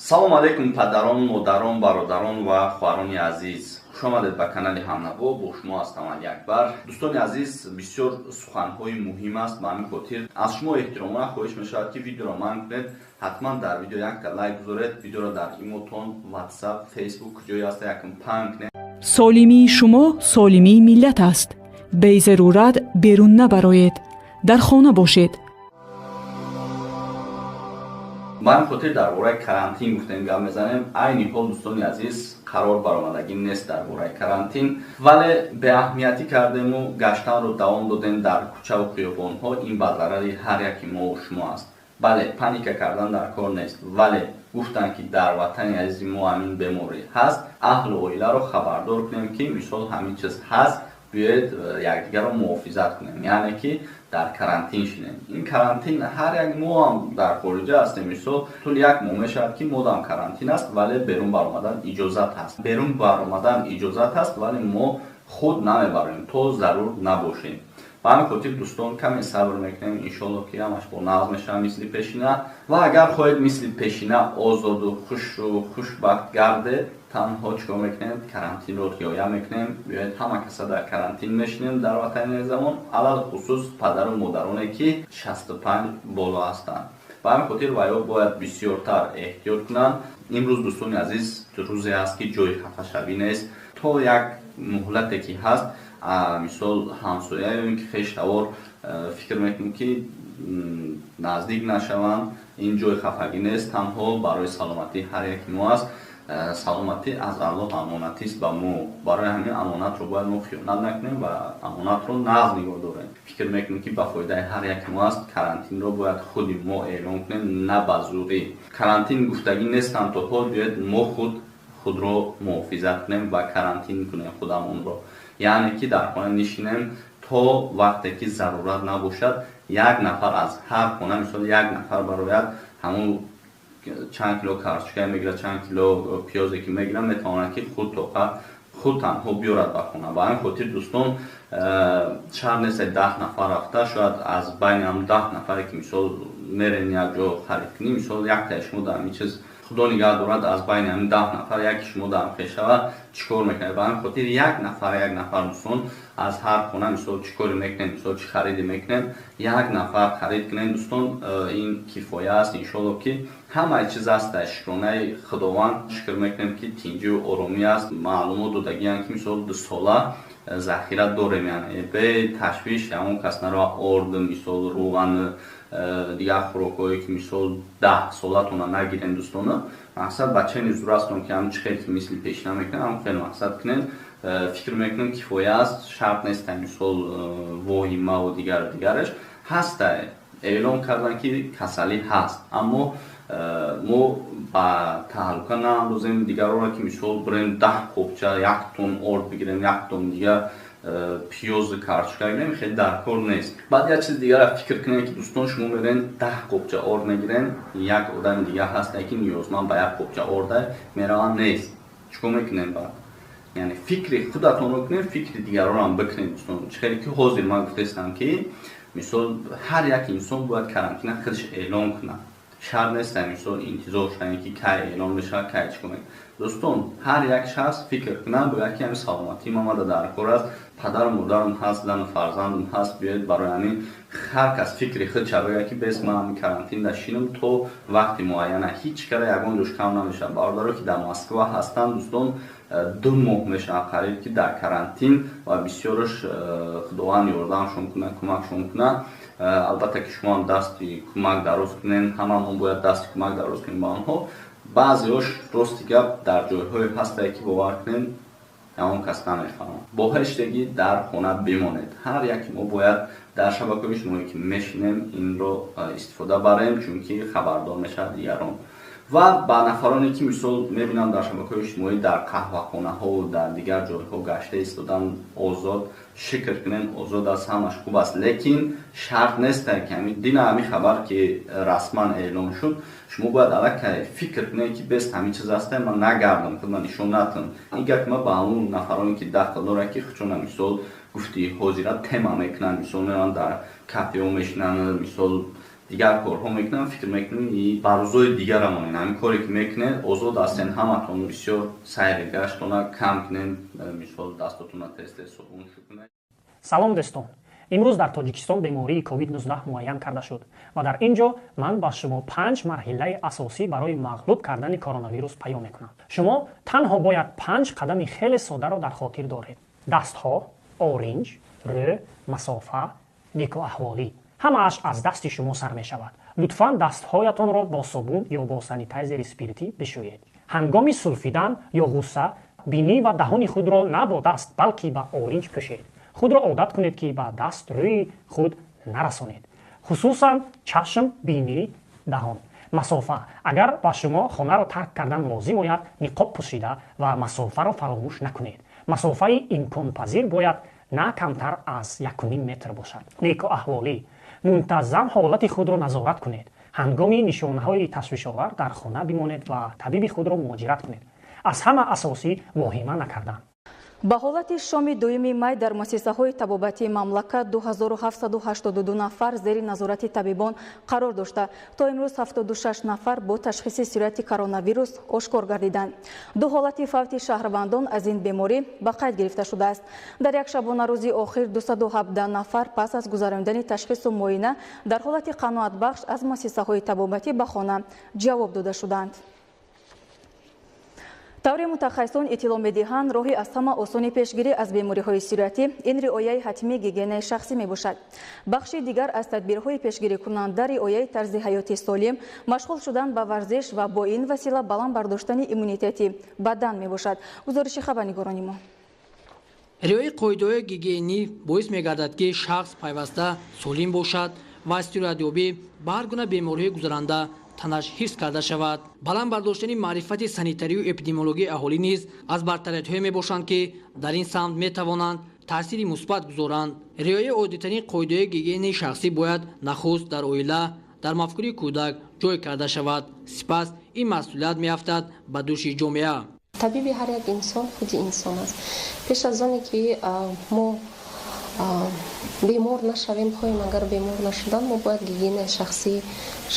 Салом алейкум, падарон, модарон, бародарон ва хоҳарони азиз! Хушомадед ба канали Ҳамнаво. Бо шумо ҳастам Алиакбар. Дӯстони азиз, бисёр суханҳои муҳим аст. Ба ҳамин хотир аз шумо эҳтиромона хоҳиш мешавад, ки видеоро манг кунед, ҳатман дар видео якта лайк гузоред, видеоро дар имотон, Ватсап, Фейсбук, куҷое ҳаста, якм паҳн кунед. Солимии шумо солимии миллат аст. Безарурат берун набароед, дар хона бошед. Ба ҳамин хотир дар бораи карантин гуфтем, гап мезанем. Айни ҳол, дӯстони азиз, қарор баромадагӣ нест дар бораи карантин, вале беаҳамиятӣ кардему гаштанро давом додем дар кӯчаву хиёбонҳо. Ин ба зарари ҳар яки мову шумо аст. Бале, паника кардан дар кор нест, вале гуфтанд, ки дар ватани азизи мо ҳамин беморӣ ҳаст, аҳлу оиларо хабардор кунем, ки мисол ҳамин чиз ҳаст, биёед, якдигарро муҳофизат кунем, яъне ки дар карантин шинем. Ин карантин ҳар як мо ҳам дар хориҷа ҳастем, мисол тӯли як моҳ мешавад, ки модам карантин аст, вале берун баромадан иҷозат ҳаст, берун баромадан иҷозат ҳаст, вале мо худ намебароем, то зарур набошем. Ба ҳамин хотир, дӯстон, каме сабр мекунем, иншолло, ки ҳамаш бо нағз мешавад, мисли пешина. Ва агар хоҳед мисли пешина озоду хушу хушбахт гардед, танҳо чикор мекунем? Карантинро риоя мекунем. Биёед, ҳама каса дар карантин мешинем дар ватани замон, алалхусус падару модароне, ки 65 боло ҳастанд. Ба ҳамин хотир ваё бояд бисёртар эҳтиёт кунанд. Имрӯз, дӯстони азиз, рӯзе аст, ки ҷои хафашавӣ нест. То як муҳлате ки ҳаст, мисол ҳамсоя ё ин ки хештавор, фикр мекунем, ки наздик нашаванд. Ин ҷои хафагӣ нест, танҳо барои саломатии ҳар яки мо аст. Саломатӣ аз Аллоҳ амонатист ба мо. Барои ҳамин амонатро бояд мо хиёнат накунем ва амонатро нағз нигоҳ дорем. Фикр мекунем, ки ба фоидаи ҳар яки мо аст. Карантинро бояд худи мо эълон кунем, на ба зурӣ. Карантин гуфтагӣ нестанд то ҳол. Биёед, мо худ худро муҳофизат кунем ва карантин кунем худамонро, яъне ки дар хона нишинем, то вақте ки зарурат набошад. Як нафар аз ҳар хона, мисол, як нафар барояд, ҳамун чанд кило картошка мегирад, чанд кило пиёзе ки мегирад, метавонад, ки худ тоқа худ танҳо биёрад ба хона. Ба ҳамин хотир, дӯстон, шарт нест 10 нафар рафта. Шояд аз байни ҳам 10 нафаре ки мисол мерен як ҷо харид кунӣ, мисол яктаи шумо дар ҳамин чиз, худо нигаҳ дорад, аз байни ҳамин 10 нафар яке шумо дар хеш шавад, чӣ кор мекунед? Ба ҳамин хотир як нафар, як нафар, дӯстон, аз ҳар хона, мисол, чӣ коре мекунем, мисол, чӣ хариде мекунем, як нафар харид кунем, дӯстон, ин кифоя аст. Иншолло, ки ҳамаи чиз аст. Шукронаи Худованд шукр мекунем, ки тинҷию оромӣ аст. Маълумот додагиянд, ки мисол 2 сола захира дорем, яъне бе ташвиш ягон кас наро орд, мисол, рӯған, дигар хӯрокҳое, ки мисол 10 солатона нагирем. Дӯстона, мақсад бачаи зур астон, ки ҳам чӣ хел ки мисли пешина мекунем, ҳам хел мақсад кунем. Фикр мекунем, кифоя аст. Шарт нест, мисол, воҳимаву дигару дигараш ҳаста. Эълон кардан, ки касалӣ ҳаст, аммо мо ба таҳлука наандозем дигарро, ки мисол бирем, 10 қопча, як тон орд бигирем, як тон дигар пиёзу картошка гирем. Хеле дар кор нест. Баъд як чиз дигара фикр кунем, ки, дӯстон, шумо мерен, 10 қопча орд мегирем, як одами дигар ҳаст, ки ниёзманд ба як қопча орда мераванд, нест. Чӣ кор мекунем баъд? Яъне фикри худатонро кунем, фикри дигарроам бикунем, дӯстон. Чӣ хеле ки ҳозир ман гуфтаистам, ки мисол ҳар як инсон бояд карантина худаш эълон кунад. Шарт нест, мисол, интизор шавем, ки кай эълон мешавад, кай чӣ кунем. Дӯстон, ҳар як шахс фикр кунад бояд, ки ҳамин саломатии ман мада дар кор аст, падару модарам ҳаст, зану фарзандам ҳаст. Биёед, барои ҳамин ҳар кас фикри худ бигӯяд, ки бес ман ҳамин карантин шинам то вақти муайяна. Ҳеҷ кара ягон ҷош кам намешавад. Бародаро, ки дар Москва ҳастанд, дӯстон, 2 моҳ мешавад қариб, ки дар карантин, ва бисёраш Худованд ёрдамшон кунад, кӯмакшон кунад. Албатта, ки шумоам дасти кӯмак дароз кунем, ҳамамон бояд дасти кӯмак дароз кунем ба онҳо. Баъзеош, рости гап, дар ҷойҳое ҳастае, ки бовар кунем, ягон кас намефаҳмад. Бо ҳештеги дар хона бимонед. Ҳар яке мо бояд дар шабакаҳои иҷтимоӣ, ки мешинем, инро истифода барем, чунки хабардор мешавад дигарон. Ва ба нафароне, ки мисол мебинам, дар шабакаҳои иҷтимоӣ дар қаҳвахонаҳову дар дигар ҷойҳо гашта истодан озод, шикр кунем, озод аст, ҳамаш хуб аст, лекин шарт нест, ки ҳамин дина ҳамин хабар, ки расман эълон шуд, шумо бояд аллакай фикр кунед, ки бест ҳамин чиз аста, ман нагардам, худма нишон натам. Ин гапи ман ба ҳамун нафароне, ки дахл дорад, ки худшона, мисол, гуфти ҳозира тема мекунанд, мисол, мераванд, дар кафеҳо мешинанд, мисол. Дигар корҳо мекунам, фикр мекунем, ба рӯзои дигара монем. Ҳамин коре ки мекунед, озод ҳастен ҳаматон. Бисёр сайри гаштона кам кунед, мисол, дастотона тез тез собун шукунед. Салом, дӯстон! Имрӯз дар Тоҷикистон бемории COVID-19 муайян карда шуд ва дар ин ҷо ман ба шумо панҷ марҳилаи асосӣ барои мағлуб кардани коронавирус паён мекунам. Шумо танҳо бояд панҷ қадами хеле содаро дар хотир доред: дастҳо, оринҷ, рӯ, масофа, некуаҳволӣ. Ҳамааш аз дасти шумо сар мешавад. Лутфан дастҳоятонро бо собун ё бо санитайзери спиртӣ бишӯед. Ҳангоми сулфидан ё ғусса бинӣ ва даҳони худро на бо даст, балки ба оринҷ пӯшед. Худро одат кунед, ки ба даст рӯи худ нарасонед, хусусан чашм, бинӣ, даҳон. Масофа: агар ба шумо хонаро тарк кардан лозим ояд, ниқоб пӯшида ва масофаро фаромӯш накунед. Масофаи имконпазир бояд на камтар аз 1,5 метр бошад. Некуаҳволӣ: мунтазам ҳолати худро назорат кунед. Ҳангоми нишонаҳои ташвишовар дар хона бимонед ва табиби худро муроҷиат кунед. Аз ҳама асосӣ, воҳима накардан. Ба ҳолати шоми 2 май дар муассисаҳои табобатии мамлакат 2782 нафар зери назорати табибон қарор дошта, то имрӯз 76 нафар бо ташхиси сирояти коронавирус ошкор гардиданд. Ду ҳолати фавти шаҳрвандон аз ин беморӣ ба қайд гирифта шудааст. Дар як шабонарӯзи охир 217 нафар пас аз гузаронидани ташхису муоина дар ҳолати қаноатбахш аз муассисаҳои табобатӣ ба хона ҷавоб дода шуданд. Тавре мутахассисон иттилоъ медиҳанд, роҳи аз ҳама осони пешгирӣ аз бемориҳои сироятӣ ин риояи ҳатмии гигиенаи шахсӣ мебошад. Бахши дигар аз тадбирҳои пешгирикунанда риояи тарзи ҳаёти солим, машғул шудан ба варзиш ва бо ин васила баланд бардоштани иммунитети бадан мебошад. Гузориши хабарнигорони мо. Риояи қоидаҳои гигиенӣ боис мегардад, ки шахс пайваста солим бошад ва аз сироятёбӣ ба ҳар гуна бемориҳои гузаранда танаш ҳифз карда шавад. Баланд бардоштани маърифати санитарию эпидемиологии аҳолӣ низ аз бартариятҳое мебошанд, ки дар ин самт метавонанд таъсири мусбат гузоранд. Риояи оддитарин қоидаҳои гигиенаи шахсӣ бояд нахуст дар оила, дар мафкури кӯдак ҷой карда шавад. Сипас ин масъулият меафтад ба дӯши ҷомеа. Табиби ҳар як инсон худи инсон аст. Пеш аз оне ки мо бемор нашавем, хоҳем агар бемор нашудан, мо бояд гигиенаи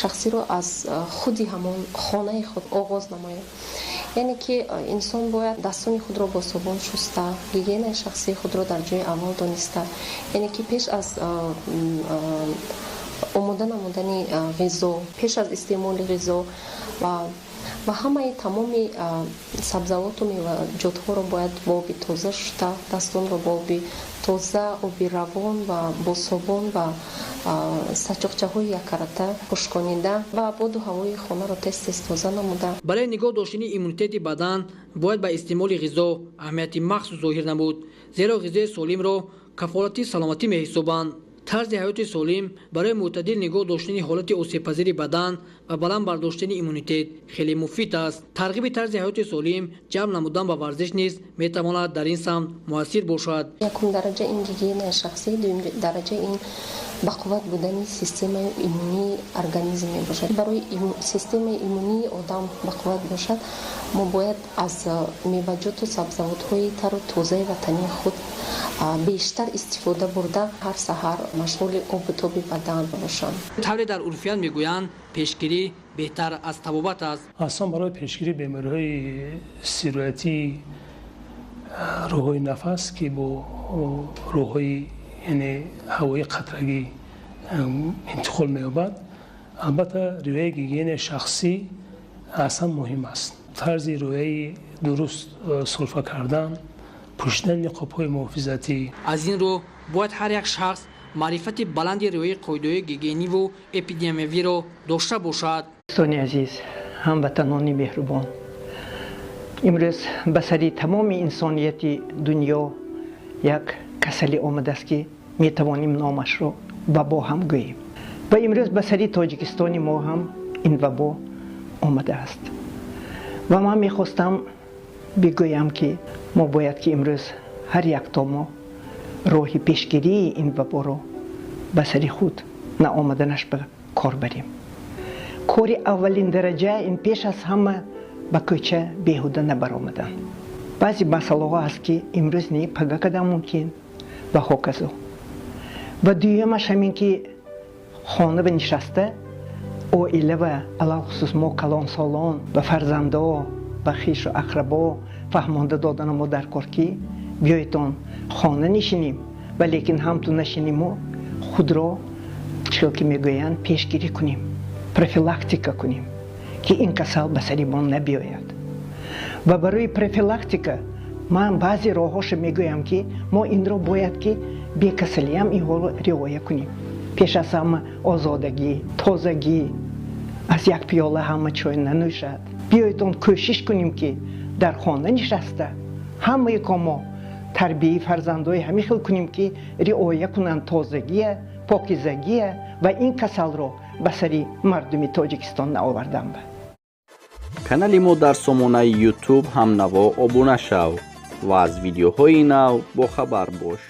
шахсиро аз худи ҳамон хонаи худ оғоз намоем. Яъне ки инсон бояд дастони худро бо собун шуста, гигиенаи шахсии худро дар ҷои аввал дониста, яъне ки пеш аз омода намудани ғизо, пеш аз истеъмоли ғизо ва ҳамаи тамоми сабзавоту меваҷотҳоро бояд бо оби тоза шуста, дастонро бо оби тоза, оби равон ва бо собун ва сачоқчаҳои яккарата хушконида ва боду ҳавои хонаро тез тез тоза намуда. Барои нигоҳ доштани иммунитети бадан бояд ба истеъмоли ғизо аҳамияти махсус зоҳир намуд, зеро ғизои солимро кафолати саломатӣ меҳисобанд. Тарзи ҳаёти солим барои мӯътадил нигоҳ доштани ҳолати осебпазири бадан ва баланд бардоштани иммунитет хеле муфид аст. Тарғиби тарзи ҳаёти солим, ҷалб намудан ба варзиш низ метавонад дар ин самт муассир бошад. Якум дараҷа ин гигиенаи шахсӣ, дуюм дараҷа ин бақувват будани системаи иммунии организм мебошад. Барои системаи иммунии одам бақувват бошад, мо бояд аз меваҷоту сабзавотҳои тару тозаи ватании худ бештар истифода бурда, ҳар саҳар машғули обу тоби бадан бошанд. Тавре дар урфият мегӯянд, пешгирӣ беҳтар аз табобат аст. Аслан барои пешгирии бемориҳои сироятии роҳҳои нафас, ки бо роҳҳои, яъне ҳавои қатрагӣ интиқол меёбад, албатта, риояи гигиенаи шахсӣ аслан муҳим аст. Тарзи риояи дуруст сулфа кардан, пӯшидани ниқобҳои муҳофизатӣ. Аз ин рӯ бояд ҳар як шахс маърифати баланди риояи қоидаҳои гигиениву эпидемиявиро дошта бошад. Дӯстони азиз, ҳамватанони меҳрубон, имрӯз ба сари тамоми инсонияти дунё як касалӣ омадааст, ки метавонем номашро вабо ҳам гӯем, ва имрӯз ба сари Тоҷикистони мо ҳам ин вабо омадааст. Ва ман мехостам бигӯям, ки мо бояд ки имрӯз ҳар якто мо роҳи пешгирии ин ваборо ба сари худ наомаданаш ба кор барем. Кори аввалин дараҷа ин пеш аз ҳама ба кӯча беҳуда набаромадан. Баъзе масъалаҳо ҳаст, ки имрӯз не, пага кадан мумкин ва ҳоказо. Ва дуюмаш ҳамин, ки хона ба нишаста. Оила ва алалхусус мо калонсолон ба фарзандо, ба хишу ақрабо фаҳмонда додана мо дар кор, ки биёедон, хона нишинем, валекин ҳамту нашиниму худро, чӣ ки мегӯянд, пешгирӣ кунем, профилактика кунем, ки ин касал ба сари мо набиёяд. Ва барои профилактика ман баъзе роҳҳошо мегӯям, ки мо инро бояд, ки бекасалиам инҳоро риоя кунем. Пеш аз ҳама озодагӣ, тозагӣ, аз як пиёла ҳама чой нанӯшад. Биёедон, кӯшиш кунем, ки дар хона нишаста ҳамаи мо тарбияи фарзандои ҳамин хел кунем, ки риоя кунанд тозагия, покизагия ва ин касалро ба сари мардуми Тоҷикистон наовардан. Канали мо дар сомонаи Ютуб «Ҳамнаво» обуна шав ва аз видеоҳои нав бохабар бош.